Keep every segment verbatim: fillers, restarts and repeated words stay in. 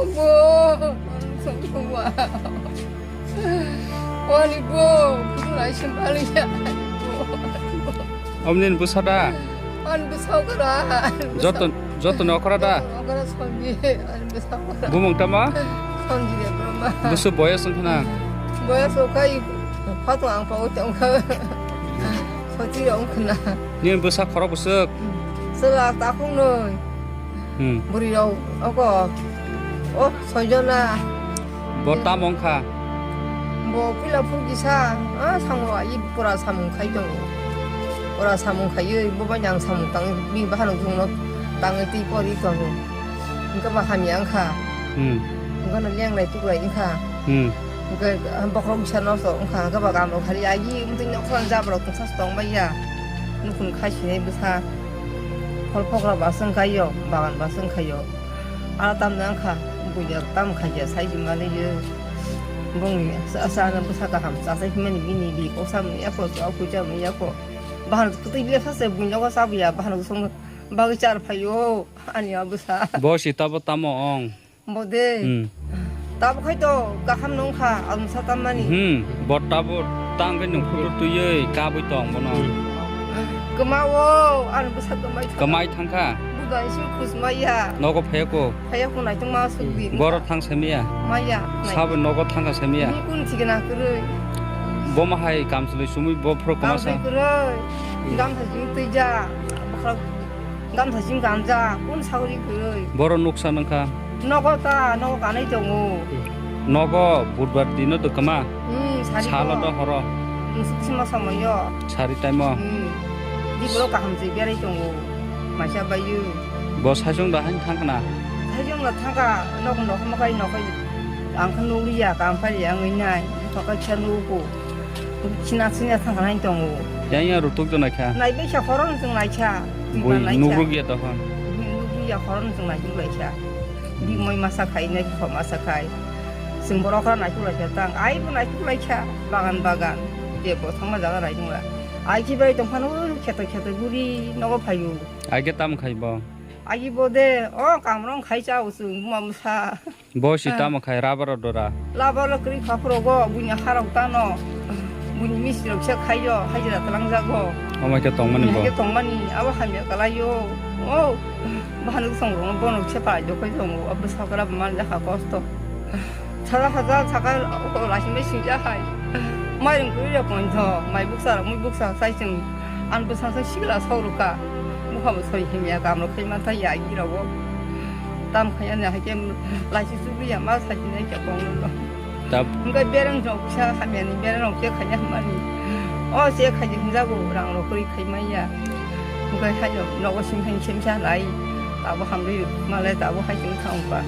Bo, ani bo, lai sembali ya. Omnin bwsa da? Ani bwsa okra. Joto, joto ni okra da? Okra Sonji, ani bwsa okra. Bumung tama? Sonji Debbarma. Bwswk boyas wngkha na? Boyas okai, phato ang pago tongkha. Soti wngkha na. Nini bwsa khorok bwswk? Sela takhung noi. Hmm. Bwrwi rok oko, o soijona. Bo tamo wngkha? Bo puila phuru kisa, ah, samung ai pura samung khai tongo. Pura samung khaiwi bo bai ang samung tang, bini bahan rok tangwi twi pori tongo. Hwnkhe ba hamya wngkha. Hmm. Hwnkhe no lenglai tuklai wngkha. Hmm. Hwnkhe bokhorok bisa nosto wngkha, hwnkhe ba gam rok hari agi wngtwi nokha jabra rok tongsa se tongbai ya. Nukhung khai sinai bwsa. Phol phokra ba se wngkha yo, bagan ba se wngkha yo. Aro tamni wngkha, buini rok tamo khai ya sai se manwi yo. Bongni sa, sa, bwsa kaham chasai himani bini bi kok samani yako, chao khuja mani yako. Bahan kwtwi bile sa se buini nogo chabuya, bahan song bagwi char phaio ani o bwsa. Bo si tabo tamo ong? Bo de. Hmm. Tabo khai to kaham nong kha, ang sa tammani. Hmm, bo tabo tang khe nung photo twiwi kabui tong bono. Hmm. Kwma o, ang bwsa kwmai thang. Kwmai thang kha? Buda isi khus maya. Nogo phaya ko? Phaya ko nai tong ma suk di. Boro thang se maya? Maya. Sabo nogo thang kha se maya? Kun thik na kwrwi. Bo ma hai kamchwlwi sumui bo phro kwma sa? Kamchwlwi kwrwi. Gamsa jing twi ja. Bwkhwrok Gamsa jim gamja, kun sauri kwrwi. Boro nuksa nangkha. Nogo ta, nogo kanai tongo. Nogo budbar dino do kama. Hmm, sari salo do. Do horo. Musuk sima samoyo. Sari taimo. Hmm. Di boro kaham se berai tongo. Maisa bayu. Bo sajong da hain thangkna. Sajong da thangka, nogo nogo makai nogo. Ang khan nuriya, kam pari ang nai. Toka khan nugo. China china thang nai tongo. Yang yang rutuk jona kha. Nai bai kha horon chwng nai kha. Bui nai kha. Nugruk ya tokon. Nugruk ya horon chwng nai chwng lai kha. Bimoi masa khai nai kho masa khai. Chwng borok kha nai chwng lai kha tang. Ai bo nai chwng lai kha. Bagan bagan. Je bo thangma jaga nai chwng lai. Ai ki bai tong phano kheto kheto guri nogo phayu. Ai ke tam khai bo. Ai bo de o kamrong khai cha usung buma musa. Bo si tamo khai rubber o dora. Rubber o kwrwi kha phuru go, buini harok tano. Buini mistri rok se khaiyo, hajira twlangjago. Omo khe tongmani bo. Hake tongmani, abo hamya kalaio. O, bahani song rok bono se palai do khai tongo, abo sakra man jakha kosto. Sara hajar saka o lasimai singja hai. Mai rong kwrwi rok pontho, mai buksa rok, mui buksa sai chwng. An bwsang se sigla saurukha. Bukha bo soi himya kam rok khai mantha ya agi rogo. Tam khaya ne haike laisi chukliya ma sachi nai kya kong no. Tab- Hingke bereng jok kisa hamya ni bereng rok che khaya mani. O che khaya hinjago rang rok koi khai maya. Hingke hayo nogo sim hen sim sa lai. Tabo hamri malai tabo hai ching thang pa.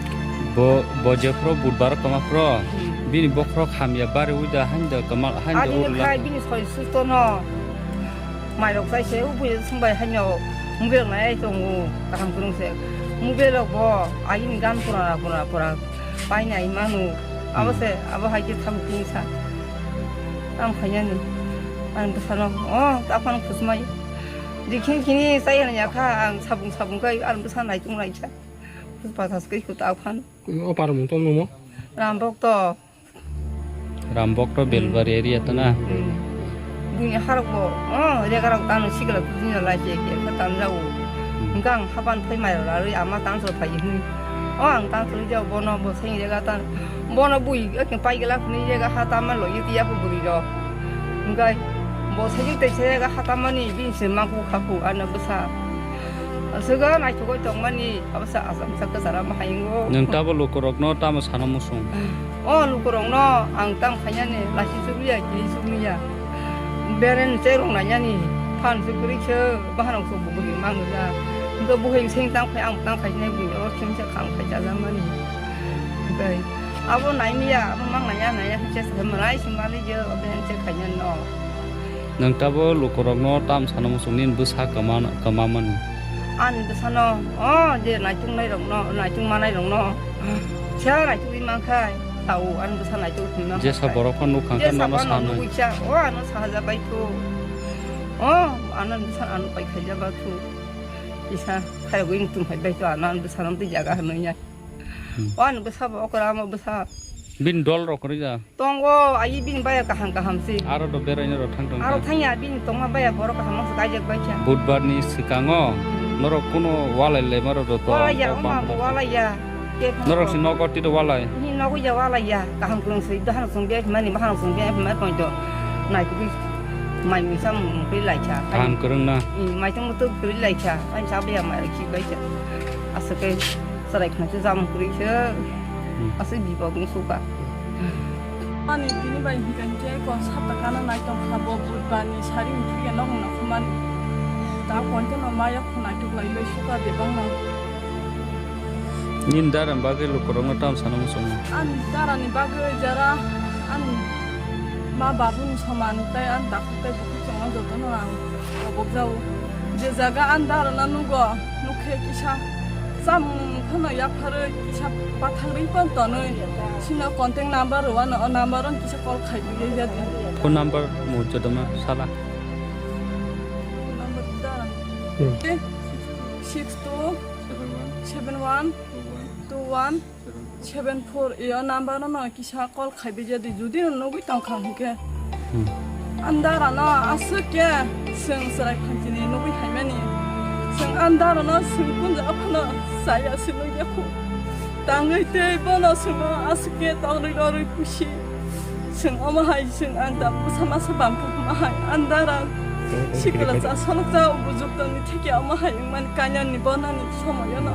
Bo, bo je pro budbar kama pro. Hmm. Bini bokhorok hamya bari uida hain da kamal hain da. Ani urla khai bini soi susto no. Mairok chai se, o buya songbai haino mobile nai tongo, kaham kwrwng se. Mobile rok bo agini gan pura pura pura painai manu. Abo se, abo hai khe thang kini sa. Tam khainani. Ang bwsano, o, taphano khusmai. Dikhin kini chai ya kha, ang sabung sabung kai, ang bwsa nai tung lai kha. Khus pathas kai khu taphano. O parmung tong nungmo? Rambok to. Rambok to Belbari area to na. Buini harok bo, o, rega rok tano sikla dino lai che ke ka tan jago. Hingke ang hapan phai mai rok laroi ama tan so phai hini. O, ang tan so jao bono bo sai rega tan. Bono bui ke pai gela khuni rega ha tama lo yiti ya ko buri rok. Hingke bo sai te se rega ha tama ni bin se ma ku kha ku ano bwsa. Aswk naithogoi tongmani, abo sa asam sa kwchara ma hayungo. Nwng tabo lukurokno tamo sana muchung? O lukurokno ang tam khainani, lachi chukliya, kili chukliya. Beren cherung nainani, phan se kwrwi se, bahanok se buguri mangja. Hingke buhai seng tam khai, ang tam khainai bui, oro khemsa kham khai chajamani. Hingke abo naimiya, abo mang naiya, naiya khe se manai se mali je, beren che khainani no. Nwng tabo lukurokno tam sana muchung nini bwsa kwma, kwmamani? Ani bwsano, o, je naituknairokno, naituk manairokno, sa naitukwi mankhai, tao ani bwsa naituk hwnwi mankhai. Jesa borok phano nukha khe nono sanwi. Nugwi cha, o, ano sahaja baithu. O, ano bwsa ano pai khaija bathu. Kisa khairogwi tongphai baithu, ano ani bwsano twi jaga hwnwi ya. Hmm. O ani bwsa bo okra, amo bwsa. Bini dol rok kwrwi da? Tongo, ayi bini baya kaham kaham se. Aro do beraina rok thang tong Aro kha? Thangya bini tongma baya borok kaham mangsa kaijak bai kha. Budbar ni swkango Hmm. norok kuno walai lai maro do to, Walai ya, to o ma bang bo kha. Walai ya. Ke phano Norok to. Si nogo tito walai? Ni nogo ya walai ya. Kaham kwrwng se, dohano song be mani, bahano song be mani point to. Nai kuri mai mui sam mui lai kha. Kaham kwrwng na? Hmm, mai tong to kuri lai kha. Ai sa baya mai ki bai kha. Aswk khe chwrai khna se jam kwrwi se. Hmm. Aswk bipok wng suka. Ani tini bai hinkhe ko sapta kana nai tong kha bo budbar ni sari wngkhe nok wngna khumani. Ta konte no maya khunai tuk lai lai suka bebak no. Nini dara ni bagwi lukurokno tamo sana muchungo? Ani dara ni bagwi jara ani ma babu ni soman tei ani takhuk tei bukhuk chwngno jotono ang. Obok jao. Je jaga ani dara no nugo, nukhe kisa chamung phano yapharwi kisa pathagri pan tonwi. Sino contact number rwano, o number on kisa call khai twi jadi. Phone number mo jodoma sala. Number dara. Hmm. Six two seven one two one seven four. Iyo number no kisa call khai bija di, judi no nugwi tong kha hinkhe. Hmm. Andara no aswk khe chwng chwrai phanchini nugwi haimani. Chwng andara no chwng kunja phano chaya se nugya khu. Tangwi tei bono chwngno aswk khe tongwi rorwi pusi. Chwng omo hai chwng ang da bwsa masa bam kha omo hai andara. Sikla cha salok cha bujukto ni theke omo hai wngmani kanya ni bonani somoyo no.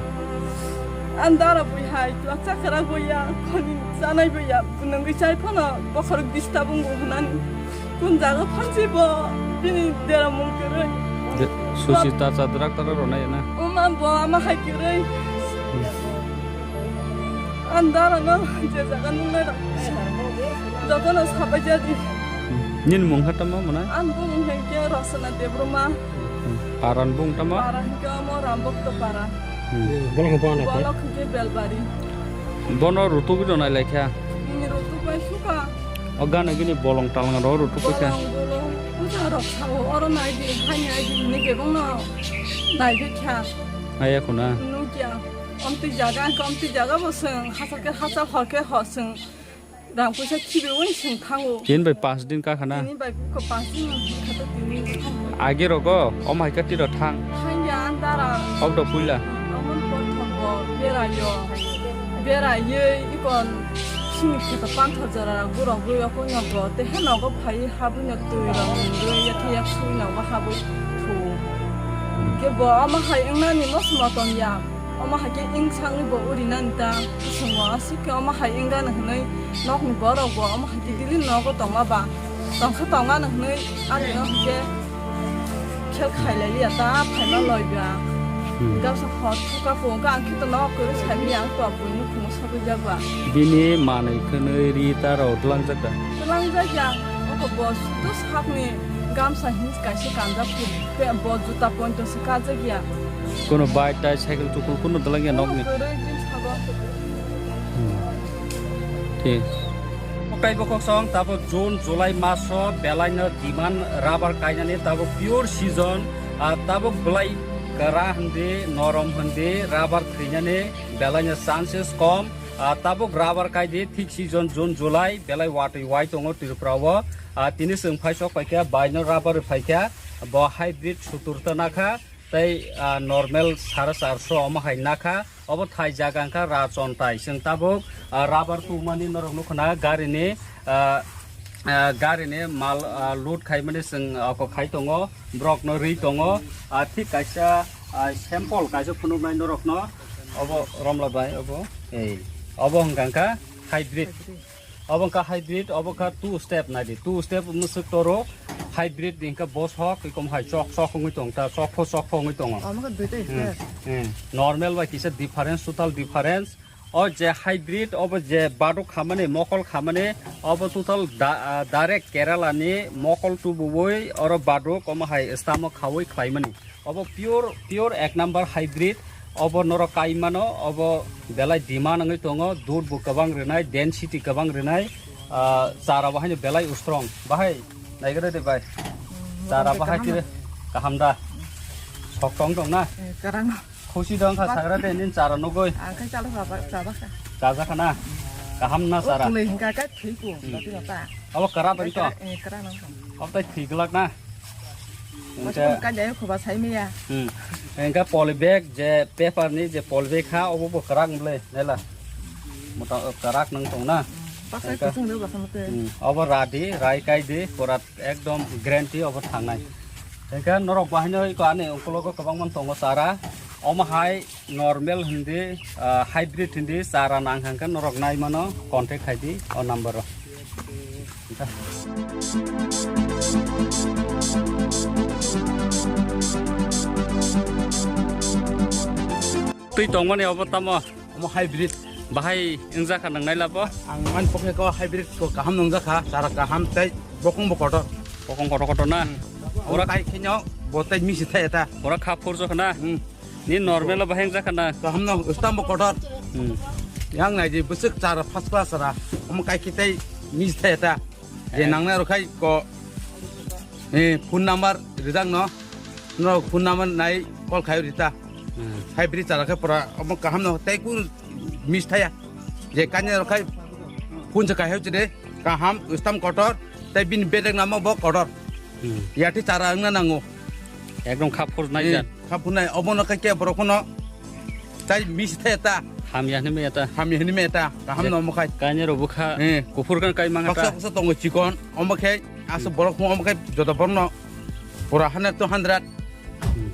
Andara bui hai twlak chakra bui ya, khoni chanai bui ya, bunangwi chai phano bokhorok disturb wngo hwnani. Kun jaga phansi bo bini deramung kwrwi. De, susi ta cha drak ta rok rwnai na? Oma bo ama hai kwrwi. Hmm. Andara no je jaga nungnai rok. Jotono sabai jadi. Hmm. Nini mung kha tamo mwnai? Ang bumung hai khe Rosana Debbarma. Hmm. Paran bung tamo? Para hinkhe omo Rambhakta para. Hmm. Bolong hwnkhe Belbari. Bono rutuk rwnai lai kha? Hmm, rutuk bai suka. O gana gini bolong talnga ro rutuk kha. Bolong, bolong. Puja rok sao, oro nai di, hai nai di, hinwi bebak no nai di kha. Aya khuna? Nukya. Omtwi jaga, ang omtwi jaga bo chwng, hachal khe hachal, hor khe hor chwng. Rang puisa khibiwi chwng thango. Tini bai panch din ka khana? Tini bai ko panch din khato tini. Age rogo, omo hai khe tiro thang. Thangya andara. Obdo puila. Amon porthom bo berayo. Beraiwi ikon sini kheto panthor jora borok gwi okon nogo. Teha nogo phai habwi no twi rok wngwi yathe yak sui nogo habwi thu. Khe bo omo hai wngnani mosmo tongya. Omo hai khe wng sangwi bo uri nani ta, chwng bo aswk khe omo hai wng gana hwnwi nokni borok bo omo hai khe daily nogo tongma ba, tongkha tongmano hwnwi ani no hai khe khel khai lai liya ta, phaima loi ba. Hmm. Gabsa hor thuka phungo ang khe to nok kwrwi sai manya ang to buino phungo sogwi jak ba. Bini manwi khwnwi ri ta rok dwlangjak da? Dwlangjak ya, oko bo sudo sakni gamsa hinwi kaisa kanjak phuru. Khe bo juta pointo se kajak ya. Kono bike tai cycle tukul kono dwlang ya nokni. Kwrwi bini sago. Hmm. Thik. Tei bo kok song tabuk June, July maso belai no demand rubber kainani tabuk pure season, ah, tabuk belai kwra hindi, norom hindi, rubber thwinani belai no chances kom. Ah, tabuk rubber kaidi thik season June, July belai watwi wai tongo Tripura o. Ah, tini chwng phai sok paikha, baino rubber phaikha, bo hybrid sutur ta nakha, tei, ah, normal sare charso omo hai nakha. Obo thai jaga wngkha Rachontai. Chwng tabuk, ah, rubber tumani norok nukho na garini, ah, ah, garini mal, ah, load khaimani chwng oko khai tongo, borokno rwi tongo. Ah, thik kaisa, ah, sample kaisa phunuknai norokno. Obo Romla bai, obo. Ei, obo hwnkha kha hybrid. Obo wngkha hybrid, obo wngkha two step, nai di, two step mwswk toro, hybrid ni wngkha bosok, ekom hai chok chok wngwi tong ta, chok pho chok pho wngwi tongo. Omo khe duitai Hmm, step. Hmm. Normal bai kisa difference, total difference. O je hybrid, obo je baduk khamani, mokol khamani, obo total da-, ah, direct Kerala ni mokol tubuwi oro baduk, omo hai stamok khawi khlaimani. Obo pure, pure ek number hybrid. Obo norok kai mano, obo belai demand wngwi tongo, dud bo kwbang rwnai, density kwbang rwnai, ah, chara bo haino belai strong. Bahai, naigra de bai. Hmm, chara bahai kaham tire, kaham da? Sok tong tong na? Eh, karang. Khusi dong kha sagra de, nin chara nugui. Ang khe chala chaba, chaba kha. Kaja khana. Kaham na sara. Kulai hingka ka thwi ko. Hmm. Dati nata. Abo kara bari to. Eh, kara nang. Abo tai thwi glak na. Masa hingka. Kan jaya khoba sai meya. Hmm. Hingka poly bag je paper ni je poly bag ha obo bo kara ngle nela. Mota kara nang tong na. Pasai hingka. Kusung de basa mate. Hmm. Abo radi, rai kai de, pura ekdom guarantee obo thangnai. Hingke norok bahaino iko ani ungkulogo kwbangma tongo chara. Omo hai normal hindi, ah, hybrid hindi chara nang hangke norok nai mano contact khai di o number o. Twi tongmani obo tamo? Omo hybrid. Bahai wngjakha nang nailabo? Ang man pokhe ko hybrid ko kaham nungjak kha, chara kaham tei bokong bo kotor. Bokong kotor kotor na? Hmm. Ora ora kai khenyo bo tei misi thai eta. Ora kha phurjo khna? Hmm. Ni normal bahai wngjakha na? Kaham no stam bo kotor. Hmm. Yang nai di bwswk chara first class chara. Omo kai khe tei misi thai eta. Je eh, nangnai rok khai ko, eh, phone number rijak no, no phone number nai call khai rita. Hmm. Hai bri chara khe pura omo kaham no tei kun miss thaya. Je kanya rok khai phone se khai chide kaham ustam kotor tei bini bedek namo bo kotor. Hmm. Yati chara wngna nango. Ekdom kha phur nai eh, jan. Kha phur nai obo no khe ke borok no tai miss thaya ta. Hamya hwnwi maya ta. Hamya hwnwi maya ta. Kaham je no omo khai. Kanya rok bukha. Eh. Kuphur kan kai mangha ta. Baksa baksa tongo chikon omo khai. Aswk borok phung omo khe joto borokno pura hundred to hundred. Hmm.